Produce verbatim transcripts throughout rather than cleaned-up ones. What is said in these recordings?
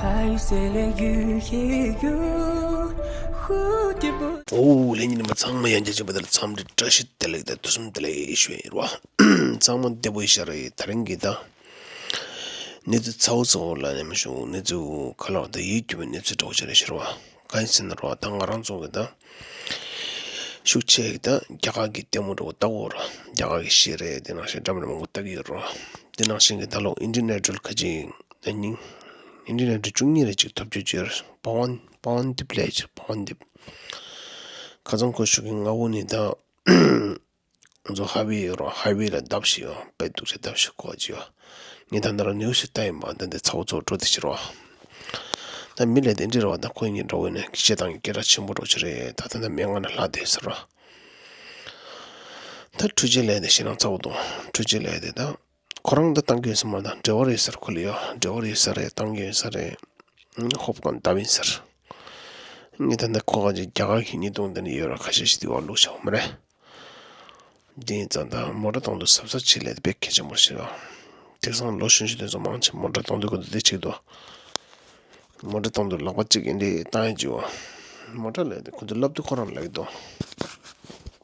还有谁来遇也有蝴蝶不 ཨོ་ལྷན་རྒྱས་ཉི་མ་ཚང་མ་ཡང་བསྐྱར་བྱོན་པ་དེ་ལ་འཚམས་འདྲི་བཀྲ་ཤིས་བདེ་ལེགས་དང་དུས་གསུམ་བདེ་ལེགས་ཞུ་ཡིན་རོ། ཚང་མ་བདེ་པོ་ཡིན་ཤག་རེད། ད་རིང་གི་ད་གནས་ཚུལ་ཚ་བོ་ཚ་བོ་ལ་ནས་མ་ཞུ། གནས་ཚུལ་ག་ལ་བ་ད་ཡིད་སྐྱོ་བའི་གནས་ཚུལ་འདྲ་བོ་ཅིག་རེད་ཤག་རོ། གང་ཡིན་ཟེར་ན་རོ། ད་ང་རང་ཚོ་གི་ད་ཤུགས་ཆེ་གི་ད་རྒྱ་གར་གི་ལྟད་མོ་འདྲ་བོ་ལྟ་གོ་རོ། རྒྱ་གར་གི་གཞས་རེད། དེ་ནང་བཞིན་འདྲ་མི་འདྲ་མང་པོ་ལྟ་གི་ཡོད་རོ། དེ་ནང་བཞིན་གི་ད་ལོ་ཨིན་ཌི་ཡན་ཨའི་ཌོལ་ཁ་ཅིག་ཨ་ནི་ཨིན་ཌི་ཡན་ཨའི་ཌོལ་བཅུ་གཉིས་རེ་ཅིག་ཐོབ་རྒྱུ་ཅིག་ཡོད་རེད། པ་ཝན་པ་ཝན་དིབ་ལབ་ཅིག་པ་ཝན་དིབ། ཁ་སང་ཁོ་ཤུགས་ཀྱི་སྔ་བོ་ནས་ད་ང་ཚོ་ཧའི་ཝེ་ཡོད་རོ། ཧའི་ཝེ་ལ་བརྡབས་ཤིག་ཡོད། དཔེ་སྡུག་ཆེ་བརྡབས་ཤིག་གོ་ཅི་ཡོད། ངས་ད་ནི་ར་ནིའུ་སི་ལྟ་ཡིན་པ་འདི་འདི་ཚ་བོ་ཚ་བོ་འགྲོ་དེ་ཕྱིར་རོ། ད་མི་ལས་དེ་འདྲི་རོ། ད་ཁོ་གཉིས་འགྲོ་བས་ནས་སྐད་ཆ་བཏང་གི་སྐད་གྲགས་ཆེན་པོ་འགྲོ་ཆི་རེད། ད་ད་ད་མི་ང་ན་ལྷག་དེ་ཟེར་རོ། ད་འཕྲུལ་ཆས་ལས་དེ་ཞེ་སྣང་ཚ་བོ་དང་འཕྲུལ་ཆས་ལས་དེ་ད། ཁོ་རང་ད་བཏང་གི་ཡོད་ས་མ་རེད། ད་འབྲེལ་བ་རེད་ཟེར། ཁོ་ལ་ཡོད་འབྲེལ་བ་རེད་ས་རེད། བཏང་གི་ཡོད་ས་རེད། ཧོབ་ཁང་བཏབ་ཡིན་ཟེར། ངས་ད་ནི་ཁོ་ག་ཅིག་རྒྱ་གར་གྱི་ཉིས་སྟོང་དེ་ནས་ཡོད་ར་ཁ་ཤས་ཤིག་དེ་བ་ལུག་ཆོག་མ་རེད། དེ་ཡིན་ཙང་ད་མོ་ཊ་གཏོང་དུ་གཟབ་གཟབ་བྱེད་ལས་དེ་དཔེ་གལ་ཆེན་པོ་ཞིག་རེད། དེང་སང་ལོ་གཞོན་གཞོན་དེ་ཚོ་མང་ཆེ་མོ་ཊ་གཏོང་དུས་ཁོ་ཚོ་དེ་བྱེད་འདུག་མོ་ཊ་གཏོང་དུས་ལག་པ་གཅིག་གིས་འདི་བཏང་ཡ་བྱེད་བ། མོ་ཊ་ལས་དེ་ཁོ་ཚོ་བསླབ་དུས་ཁོ་རང་ལེགས་འདུག་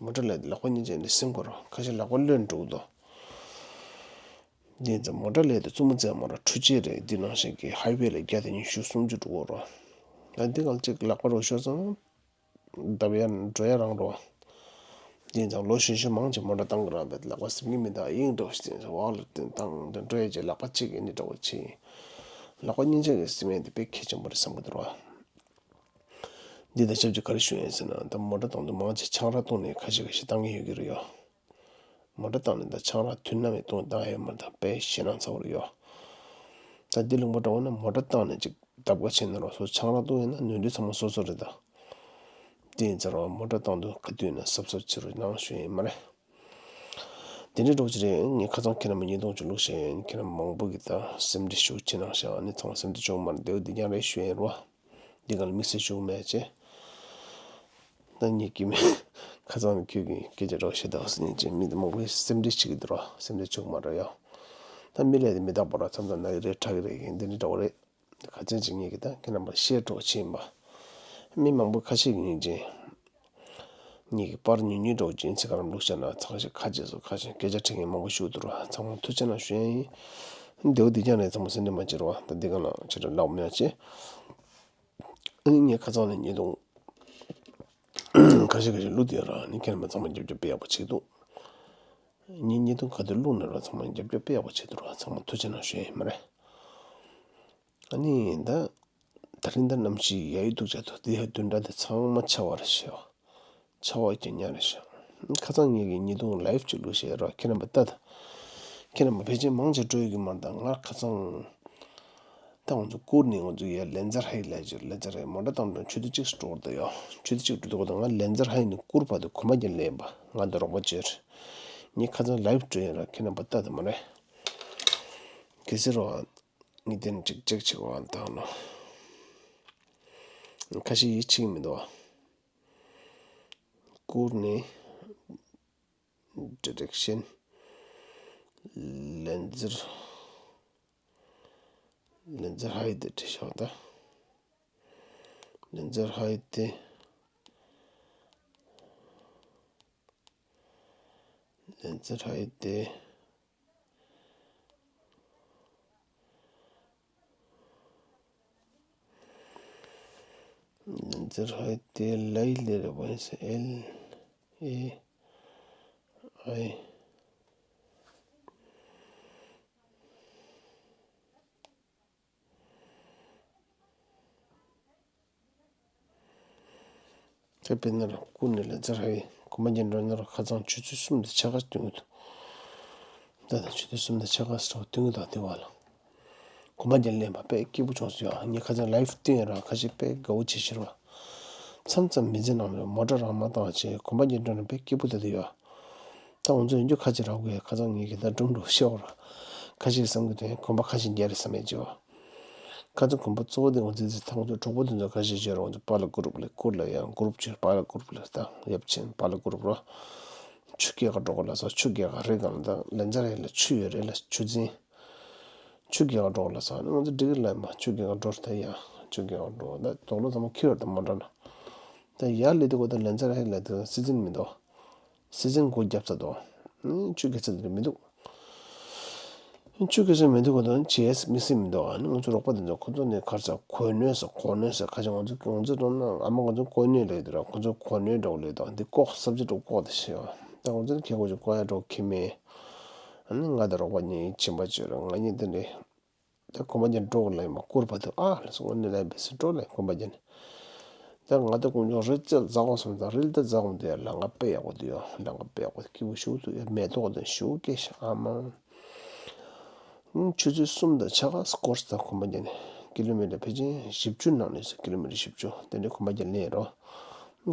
མོ་ཊ་ལས་དེ་ལག་པ་གཉིས་ཀྱིས་འདི་སེམས་ཁོ་རང་ཁ་ཤས་ལག་པ་ལོན་འགྲོ་གི་འདུག་དེ་ཡིན་ཙང་མོ་ཊ་ལས་དེ་བཙུན་མོ་བཙས་མོ་ཊ་འཕྲུལ་ཆས་རེད། འདི་ནང་བཞིན་གྱི་ཧའི་ཝེ་ལ་བརྒྱ་དེ་ཉི་ཤུ་སུམ་ཅུ་འགྲོ་གི་རོ། ད་འདི་གང་གཅིག་ལག་པ་རོ་ཤོར་ཙང་བརྡབ་ཡ་འགྲོ་ཡ་རང་རོ། དེ་ཡིན་ཙང་ལོ་གཞོན་གཞོན་མང་ཆེ་མོ་ཊ་བཏང་གི་རང་བས་ལག་པ་ཟིན་གྱི་མི་འདུག་གཡེང་འགྲོ་ཞིག་བསྟན་ཟེར་འོག་ལ་བསྟན་བཏང་དེ་འགྲོ་ཡ་ཅེ་ལག་པ་གཅིག་གིས་ནི་འགྲོ་བ་ཆེ། ལག་པ་གཉིས་ཆ་གིས་ཟིན་མེད་དེ་དཔེ་གལ་ཆེན་པོ་རེད་བསམ་གི་འདུག་རོ། འདི་དང་ཆབས་ཅིག་ག་རེ་ཞུ་ཡིན་ཟེར་ན་ད་མོ་ཊ་གཏོང་དུས་མང་ཆེ་ཆང་རག་བཏུང་ནས་ཁ་ཤས་ཁ་ཤས་བཏང་གི་ཡོད་ཀྱི་རེད་ཡོ། མོ་ཊ་བཏང་ནས་ད་ཆང་རག་དུས་ནམ་ཡང་བཏུང་བཏང་ཡོད་མ་རེད། ད་དཔེ་ཞེད་སྣང་ཚ་བོ་རེད་ཡོ། ད་འདི་ལུང་པ་འདྲ་བོ་ན་མོ་ཊ་བཏང་ནས་ཅིག་བརྡབ་ཁ་ཕྱིན་ན་རོ་སོ་ཆང་རག་བཏུང་ཡོད་ན་ནོར་འཁྲུལ་ཚང་མ་སོ་སོ་རེད་ད། དེ་ཡིན་ཙང་རོ་མོ་ཊ་བཏང་དུས་ག་དུས་ན་གཟབ་གཟབ་བྱེད་རོགས་གནང་ཞུ་ཡིན་མ་རེད། དེ་འདྲའི་འགྲོ་ཅི་རེད། ངས་ཁ་སང་ཁྱེད་རྣམ་པ་ཉིས་སྟོང་ཅིག་བླུགས་བཞག་ཡིན། ཁྱེད་རྣམ་པ་མང་པོ་གིས་ད་སེམས་ཁྲལ་ཤུགས་ཆེ་གནང་ཤག་ཨ་ནི་ཚང་མ་སེམས་ཁྲལ་བྱུང་མ་རེད། དེ་འདི་ཀྱང་རེད་ཞུ་ཡིན་རོ། འདི་ག་ལ་དམིགས་བསལ་ཞུ་གི་མེད་ཅེ། ད་ངས་ཀྱི་མི་ཁ་སང་ནས་ཁྱོད་ཀྱི་སྐད་ཆ་འདྲ་བོ་བཤད་དང་ཟེར་ཉིན་ཅེ་མི་དེ་མང་པོས་སེམས་ཁྲལ་བྱེད་ཀྱི་འདུག་རོ། སེམས་ཁྲལ་བྱུང་མ་རེད་ཡོ། ད་མི་ལས་དེ་མི་རྟག་པ་རོ་མཚམས་མཚམས་ན་གི་རེད་ཁྲག་གི་རེད་ཡིན་འདི་འདྲ་འདྲ་བོ་རེད། ག་ཚོད་ཅིག་ངེད་ཀྱིས་ད་ཁྱེད་རྣམ་པར་བཤད་འགྲོ་བྱེད་ཡིན་པ། མི་མང་པོ་ཁ་ཤས་ཀྱིས་ཉིན་ཅེ། ངེད་ཀྱི་པར་ཉུང་ཉུང་འདྲ་བོ་ཅིག་ཚིག་ག་རམ་བླུགས་བཞག་ན་ཚང་ཞིག་ཁ་རྗེས་སུ་ཁ་ཤས་སྐད་ཆ་དྲི་མཁན་མང་པོ་ཞུགས་འདུག་ར། ཚང་མ་ཐུགས་རྗེ་གནང་ཞུ་ཡ་ཡིན། འདི་བོ་འདི་ཀྱང་རེད། ཚང་མ་སེམས་ཁྲལ་མ་བྱེད་རོགས། ད་འདི་ག་ལ་ཁྱེད་རང་ལག་མེད་ཅེ། ཨ་ནི་ངས་ཁ་སང་ནས་ཉིས་སྟོང་ཁ་ཤས་ཁ་ཤས་བླུགས་དེ་ར་ནི་ཁྱེད་རྣམ་པ་ཚང་མ་རྒྱབ་སྐྱོར་དཔེ་ཡག་པོ་བྱེད་འདུག་ཉིན་ཉིས་སྟོང་ག་དུས་བླུགས་ན་ར་ཚང་མ་རྒྱབ་སྐྱོར་དཔེ་ཡག་པོ་བྱེད་འདུག་ར། ཚང་མ་ཐུགས་རྗེ་གནང་ཞུ་ཡ་ཡིན་མ་རེད། ཨ་ནི་ད་ད་རིང་ད་གནམ་གཤིས་ཡ་ཡི་སྡུག་ཅག་ཏུ་དེ་ཡ་བདུན་ཕྲག་དེ་ཚང་མ་ཆར་པ་རེད་ཤག་ཆར་པ་རྒྱག་ཉག་རེད་ཤག་ཁ་སང་ངེད་ཀྱིས་ཉིས་སྟོང་ལའིབ་ཅིག་བླུགས་བཞག་ར། ཁྱེད་རྣམ་པ་ལྟ་ད། ཁྱེད་རྣམ་པ་ཕལ་ཆེར་མང་ཆེ་འགྲོ་ཡོད་ཀྱི་མ་རེད། ད་ང་ཁ་སང་ད་ང་ཚོ་བསྐུར་ནས་ང་ཚོ་ཡ་ལན་ཛར་ཧའི་ལ་ཅིག་ལན་ཛར་ཧའི་མོ་ཊ་བཏང་དུས་ཆུ་ཚོད་གཅིག་སུ་འགྲོ་བར་ད་ཡོ། ཆུ་ཚོད་གཅིག་འགྲོ་དུས་ད་ང་ལན་ཛར་ཧའི་ནས་བསྐུར་བར་དུ་གོམ་པ་རྒྱག་ལས་ཡིན་པ་ང་འདི་རོགས་པ་བྱས་རེད། ངས་ཁ་སང་ལའིབ་འགྲོ་ཡིན་ར། ཁྱེད་རྣམ་པ་ལྟ་ད་མ་རེད། གལ་སྲིད་རོགས། ངས་དེ་ནས་ཅིག་ཅིག་ཅིག་བ་དང་ནོ། ཁ་ཤས་ཡིད་ཆེས་མི་འདུག་བ། བསྐུར་ནས་ཌི་རེག་ཤན། ལན་ཛར། ལན་ཛར་ཧའི་དེ་བྲིས་ཤག་ད། ལན་ཛར་ཧའི་དེ། ལན་ཛར་ཧའི་དེ། ལན་ཛར་ཧའི་དེ་ལའི་ལེ་རེ་བན་སེ་ཨེལ་ཨེ་ཨའི། དེ་དཔེར་ན་ར་བསྐུར་ནས་ལན་ཛར་ཧའི་གོམ་པ་རྒྱག་འགྲོ་ན་ར་ཁ་སང་ཆུ་ཚོད་གསུམ་དང་ཕྱེད་ཀ་སྟོན་གྱི་འདུག་ད་ལྟ་ཆུ་ཚོད་གསུམ་དང་ཕྱེད་ཀ་སོགས་སྟོན་གྱི་འདུག་དེ་བ་ལ་གོམ་པ་རྒྱག་ལེན་པ་དཔེ་སྐྱིད་པོ་བྱུང་སོང་ཡ། ངས་ཁ་སང་ལའིབ་སྟོན་ཡ་ར་ཁ་ཤས་དཔེ་དགའ་བོ་བྱེད་ཤེས་ར། མཚམས་མཚམས་མི་ཚེ་ནང་ལ་མོ་ཊ་རང་མ་བཏང་བྱས་གོམ་པ་རྒྱག་འགྲོ་ན་དཔེ་སྐྱིད་པོ་དེ་དུ་ཡོད། ད་ང་ཚོ་ཡོང་རྒྱུ་ཁ་ཅིག་རག་དགོས། ཁ་སང་ངེད་ཀྱིས་ད་སྒྲུང་འགྲོ་ཤེས་བ་ར། ཁ་ཤས་བསམ་གྱི་དོན་གོམ་པ་ཁ་ཤས་རྒྱག་རེད་བསམ་ཡས་ཀྱི་བ། ཁ་སང་གོམ་པ་གཙོ་བོ་དེ་ང་ཚོའི་ཚེ་ཐང་ཚོ་གྲོགས་པོ་དེ་ཚོ་ཁ་ཤས་བྱས་ར་ང་ཚོ་པཱ་ལགས་གུ་རུབ་ལས་བསྐུར་ལ་ཡང་གུ་རུབ་ཆུ་པཱ་ལགས་གུ་རུབ་ལས་ད་ཡབ་ཆེན་པཱ་ལགས་གུ་རུབ་ར། ཆུ་སྐྱེལ་ག་འགྲོ་ག་ལ་སོགས་ཆུ་སྐྱེལ་ག་རེད་གང་ལ་ད་ལན་ཛར་ཧའི་ལ་ཆུ་ཡོད་རེད་ལ་ཆུ་འཛིན། ཆུ་རྐྱལ་ག་འགྲོ་ལ་ས་ནི་ང་ཚོ་འགྲིག་གི་ལ་མ་ཆུ་རྐྱལ་ག་འགྲོ་ད་ཡ་ཆུ་རྐྱལ་ག་འགྲོ་ད་དོག་ལོ་ཚང་མ་ཁྱི་བར་དུ་མ་འགྲོ་ན། ད་ཡར་ལས་དུ་གོ་ད་ལན་ཚར་ཧེ་ལ་དུ་སི་ཛིན་མི་འདུག་སི་ཛིན་སྒོ་བརྒྱབ་ཚར་འདུག་ཆུ་རྐྱལ་ཚར་འདི་མི་འདུག་ཆུ་རྐྱལ་ཚར་མི་འདུག་གོ་ད་ཇེ་སི་མི་སི་མི་འདུག་ཨ་ནི་ང་ཚོ་རོགས་པ་དེ་ཚོ་ཁོ་ཚོ་ནས་གར་ས་གོ་ནོས་ས་གོ་ནོས་ས་ཁ་ཆེ་ང་ཚོ་ང་ཚོ་འགྲོ་ན་ཨ་མ་ང་ཚོ་གོ་ནོས་ལས་དུ་ར་ཁོ་ཚོ་གོ་ནོས་འགྲོ་ལས་དུ་འདི་ལྐོག་ས་བཅད་འགྲོ་ལྐོག་དེ་ཤེས་ཡོད་ད་ང་ཚོ་ཁྱེད་ཁོ་ཚོ་ལྐོག་ཡ་འགྲོ་ཁྱི་མེད། ཨ་ནི་ང་དང་རོགས་པ་གཉིས་ཕྱིན་པ་བྱོས་ར་ང་གཉིས་དེ་འདྲའི། ད་གོམ་པ་རྒྱན་འགྲོ་གི་ལ་ཡིན་མ་བསྐུར་བ་དུ་ཨ་ལ་སོང་ནི་ལ་བེ་སི་འགྲོ་ལ་གོམ་པ་རྒྱན། ད་ང་ད་ཀུན་སྤྱོད་རི་རྩེ་འཛག་འོང་སོང་ད་རི་ལ་ད་འཛག་འོང་དུ་ཡ་ལ་ང་དཔེ་ཡག་པོ་དུ་ཡོ་ལ་ང་དཔེ་ཡག་པོ་དུ་སྐྱིད་པོ་ཞུ་དུ་ཡ་མེ་ཏོག་དུ་ཞུ་སྐྱེ་ཤ་ཨ་མ། ཆུ་ཚོད་གསུམ་དང་ཆ་ག་སྐོར་ད་གོམ་པ་རྒྱན་ཀི་ལོ་མི་ཊར་ཕལ་ཆེར་བཞི་བཅུ་ནང་ནས་སུ་ཀི་ལོ་མི་ཊར་བཞི་བཅུ་དེ་འདྲའི་གོམ་པ་རྒྱན་ལས་རོ།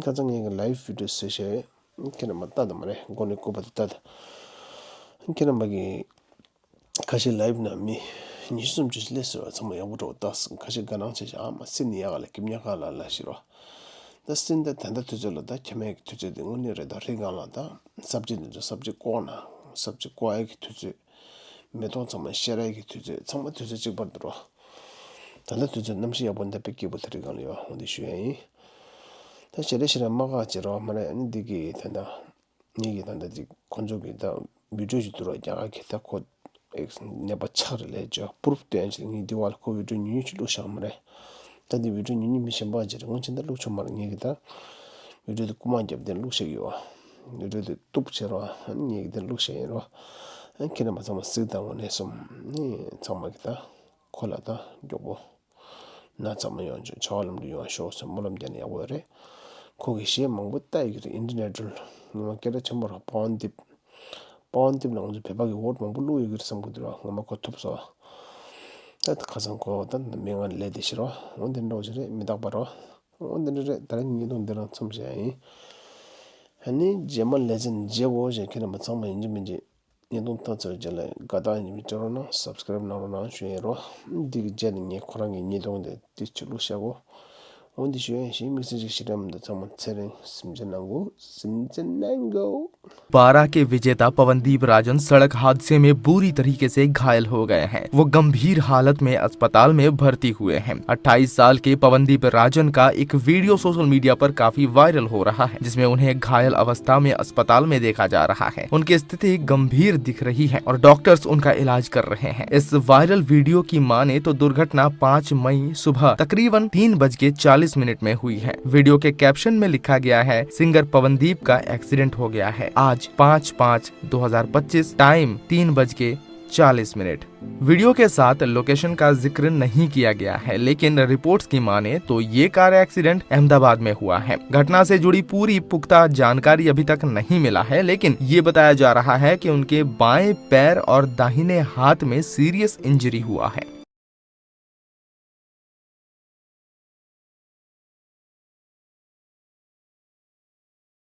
ཁ་ཚང་ངེད་ཀྱི་ལའིབ་བི་ཌིའོ་སེ་ཤེ་ཁྱེད་རྣམ་པ་ལྟ་དང་མ་རེད་མགོ་ནས་སྐུ་པ་དུ་ལྟ་དང་ཁྱེད་རྣམ་པ་གི་ཁ་ཤས་ལའིབ་ནང་མི་ཉི་ཤུ་སུམ་ཅུ་ཞིག་སླེབས་ཟེར་བ་ཚང་མ་ཡག་པོ་འགྲོ་ད་ཁ་ཤས་དགའ་སྣང་ཆེ་ཞིག་ཨ་མ་སི་ནི་ཡག་ལ་སྐྱིད་ཉག་ག་ལ་ལ་ཞིག་རོ། ད་སི་ནི་ད་ད་ལྟ་དུས་ཚོད་ལ་ད་ཁྱེད་མའི་དུས་ཚོད་དེ་དངོས་གནས་རེད་ད་རི་སྒང་ལ་ད་ས་བཅད་འདི་ཚོ་ས་བཅད་བཀོག་ན་ས་བཅད་བཀོག་ཡག་གི་དུས་ཚོད་མེ་ཏོག་ཚང་མ་བཤས་ར་ཡག་གི་དུས་ཚོད་ཚང་མ་དུས་ཚོད་གཅིག་པར་འདུག་རོ། ད་ལྟ་དུས་ཚོད་གནམ་གཤིས་ཡག་པོ་འདི་དཔེ་སྐྱིད་པོ་ད་རི་སྒང་ལ་ཡོད་འོང་འདི་ཞུ་ཡ་ཡིན། ད་ཞེ་རེ་ཞེ་རེ་མ་ཁག་ཅེས་རོ་མ་རེད་ཨ་ནི་འདི་གི་ད་ད། ངེད་ཀྱིས་ད་ལྟ་ཅིག་ཁོ་ཚོ་གིས་ད་བི་ཌིའོ་ཞིག་བསྡུར་བ་རྒྱག་གི་ད་ཁོ་ནད་པ་ཆགས་རེད་ལས་ཅོ་པུ་རུབ་སྟོན་ཅིག་ངས་འདི་བ་ལ་ཁོ་བི་ཌིའོ་ཉུང་ཉུང་ཞིག་བླུགས་བཞག་མ་རེད། ད་འདི་བི་ཌིའོ་ཉུང་ཉུང་མི་གཞན་པ་ཅིག་རེད་ངོ་ཆེན་ད་བླུགས་ཆོག་མ་རེད་ངེད་ཀྱིས་ད་བི་ཌིའོ་དེ་རྐུ་མ་བརྒྱབ་དེ་བླུགས་བཞག་ཡོད་བ། བི་ཌིའོ་དེ་གཏུབ་བྱས་རོགས་ཨ་ནི་ངེད་ཀྱིས་དེ་བླུགས་བཞག་ཡིན་རོགས། ཨ་ཁྱེད་རྣམ་པ་ཚང་མ་གཟིགས་དང་ངོ་ནས་སོམ་ནི་ཚང་མ་གིས་ད། ཁོ་ལ་ད་མགྱོགས་པོ། ན་ཚང་མ་ཡོང་ཆོག་བྱ་བ་ལམ་འགྲོ་ཡོང་ཤོག་ཟེར་སྨོན་ལམ་རྒྱག་ན་ཡག་པོ་རེད། ཁོ་གིས་གཞས་མང་པོ་བཏགས་ཡོད་ཀྱི་རེད་ཨིན་ཊར་ནེ་ཤ་ནལ། ངོ་མ་སྐད་གྲགས་ཆེན་པོ་རེད་པ་ཝན་དིབ། པ་ཝན་དིབ་ལ་ང་ཚོ་བོད་པ་གི་ཝོ་ཊི་མང་པོ་བླུགས་ཡོད་ཀྱི་རེད་བསམ་གི་འདུག་ར་ངོ་མ་ཁོ་ཐུབ་སོང་། ད་ཁ་སང་ཁོ་ད་མི་ང་ལས་དེ་ཤི་རོ་འོ་འདི་འདྲ་བོ་ཞིག་རེད་མི་རྟག་པ་རོ། འོ་འདི་འདྲ་རེད་ད་རེས་ཉིས་སྟོང་འདི་རང་མཚམས་བཞག་ཡིན། ཨ་ནི་རྗེས་མ་ལེ་ཚན་མཇལ་དགོས་ཞེས་ཁྱེད་རྣམ་པ་ཚང་མ་ཡིན་གཅིག་མིན་གཅིག་བརྙན་ཐུང་ལྟ་ཚར་རྗེས་ལ་དགའ་རྟགས་ཡིན་མིན་སྤྲད་རོགས་གནང་སབ་སི་ཀ་རེབ་གནང་རོགས་གནང་ཞུ་ཡིན་རོ། འདི་གི་རྗེས་ནས་ངས་ཁོ་རང་གི་བརྙན་ཐུང་དེ་ཏི་ཆུ་བླུགས་བཞག་གོ། འོ་འདི་ཞུ་ཡིན་ཞེས་དམིགས་བསལ་ཅིག་ཞེ་དྲག་མི་འདུག་ཚང་མ་ཚེ་རིང་སེམས་ཅན་གནང་གོ། སེམས་ཅན་གནང་གོ། बारा के विजेता पवनदीप राजन सड़क हादसे में बुरी तरीके से घायल हो गए हैं। वो गंभीर हालत में अस्पताल में भर्ती हुए हैं। अट्ठाईस साल के पवनदीप राजन का एक वीडियो सोशल मीडिया पर काफी वायरल हो रहा है, जिसमें उन्हें घायल अवस्था में अस्पताल में देखा जा रहा है। उनकी स्थिति गंभीर दिख रही है और डॉक्टर्स उनका इलाज कर रहे हैं। इस वायरल वीडियो की माने तो दुर्घटना पाँच मई सुबह तकरीबन तीन बज के चालीस मिनट में हुई है। वीडियो के कैप्शन में लिखा गया है, सिंगर पवनदीप का एक्सीडेंट हो गया है। आज पाँच पाँच दो हज़ार पच्चीस, टाइम तीन बज के चालीस मिनट। वीडियो के साथ लोकेशन का जिक्र नहीं किया गया है, लेकिन रिपोर्ट्स की माने तो ये कार एक्सीडेंट अहमदाबाद में हुआ है। घटना से जुड़ी पूरी पुख्ता जानकारी अभी तक नहीं मिला है, लेकिन ये बताया जा रहा है कि उनके बाएं पैर और दाहिने हाथ में सीरियस इंजरी हुआ है।